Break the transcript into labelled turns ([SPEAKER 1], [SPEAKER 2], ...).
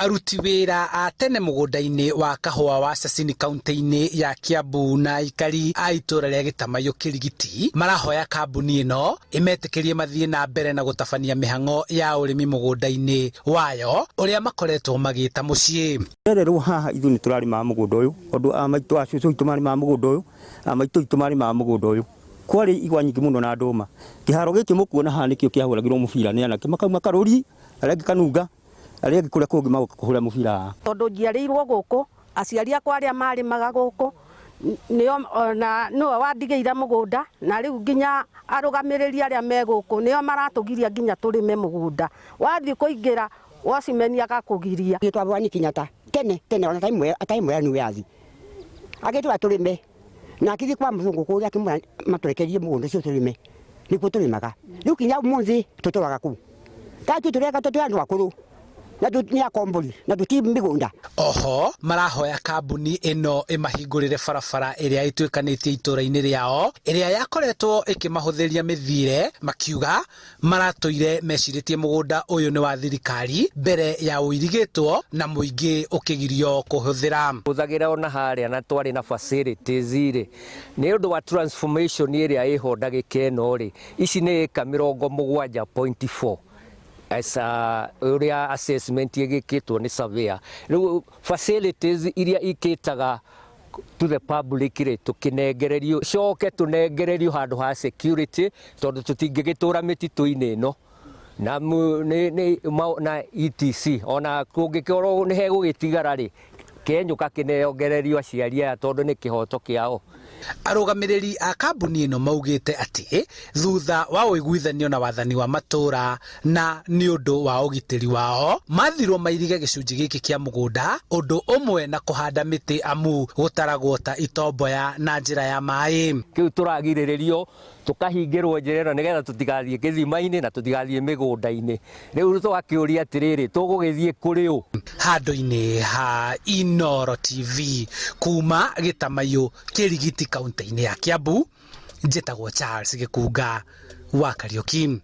[SPEAKER 1] Aruti wĩra a tene mũgũnda-inĩ wa kahũa wa Sasini kaunti-inĩ ya Kiambu na aikari a itũra rĩa Gĩtamaiyũ Kĩrigiti marahoya kambuni ĩno ĩmetĩkĩrie mathiĩ na mbere na gũtabania mĩhang'o ya ũrĩmi mũgũnda-inĩ wayo ũrĩa makoretwo magĩta mũciĩ.
[SPEAKER 2] Rererwo haha ithuĩ nĩ tũrarĩmaga mũgũnda ũyũ tondũ a maitũ a cũcũ witũ marĩmaga mũgũnda ũyũ, a maitũ witũ marĩmaga mũgũnda ũyũ. Kwarĩ igwa nyingĩ mũno na ndũma. Kĩharo gĩkĩ mũkuona haha nĩkĩo kĩahũragĩrwo mũbira nĩ anake makauma Karũri, arĩa angĩ Kanunga, arĩa angĩ kũrĩa kũngĩ magoka kũhũra mũbira haha.
[SPEAKER 3] Tondũ njiarĩirwo gũkũ, aciari akwa arĩa marĩmaga gũkũ nĩo na nĩwe wandigĩire mũgũnda na rĩu nginya arũgamĩrĩri arĩa me gũkũ nĩo maratũgiria nginya tũrĩme mũgũnda. Wathiĩ kũingĩra wocimeni agakũgiria.
[SPEAKER 4] Twambwa nĩ Kenyatta tene tene ona atarĩ mwega nĩ wĩyathi agĩtwĩra tũrĩme na akĩthiĩ kwa mũthũngũ kũrĩa akĩmwĩra matũrekerie mũgũnda ũcio tũrĩme nĩkuo tũrĩmaga rĩu kinya ũmũthĩ tũtũraga kũu tatu tũreka tũtũ andũ akũrũ na nĩ akombori na tũti mĩgũnda.
[SPEAKER 1] Oho marahoya kambuni ĩno ĩmahingũrĩre barabara ĩrĩa ĩtuĩkanĩtie itũra-inĩ rĩao ĩrĩa yakoretwo ĩkĩmahũthĩria mĩthiĩre makiuga maratũire mecirĩtie mũgũnda ũyũ nĩ wa thirikari mbere ya ũirigĩtwo na mũingĩ ũkĩgirio kũhũthĩra.
[SPEAKER 5] Hũthagĩra ona harĩa na twarĩ na facilities rĩ, nĩ ũndũ wa transformation ĩrĩa ĩho ndagĩka ĩno rĩ, ici nĩ ĩka 70.4 as a ũrĩa assessment ĩgĩkĩtwo nĩ surveyor. Rĩu facilities iria ikĩtaga to the public rĩ tũkĩnengererio coke tũnengererio handũ ha security tondũ tũtingĩgĩtũra mĩtitũ-inĩ ĩno na, nĩ, nĩ, na etc ona kũngĩkorwo nĩ hegũgĩtigara rĩ kenyũ kakĩnengererio aciari aya tondũ nĩ kĩhoto kĩao.
[SPEAKER 1] Arũgamĩrĩri a kambuni ĩno maugĩte atĩ thutha wa ũiguithanio na wathani wa matũra na nĩ ũndũ wa ũgitĩri wao mathirwo mairige gĩcunjĩ gĩkĩ kĩa mũgũnda ũndũ ũmwe na kũhanda mĩtĩ amu gũtaragwo ta itomboya na njĩra ya maĩ.
[SPEAKER 5] Kĩu tũragirĩrĩrio tũkahingĩrwo njĩra ĩno nĩgetha tũtigathiĩ gĩthima-inĩ na tũtigathiĩ mĩgũnda-inĩ. Rĩu tũgakĩũria atĩrĩrĩ, tũgũgĩthiĩ kũrĩ ũ?
[SPEAKER 1] Handũ-inĩ ha Inooro TV kuma Gĩtamaiyũ Kĩrigiti kaunti-inĩ ya Kiambu, njĩtagwo Charles Gĩkunga wa Kariũki.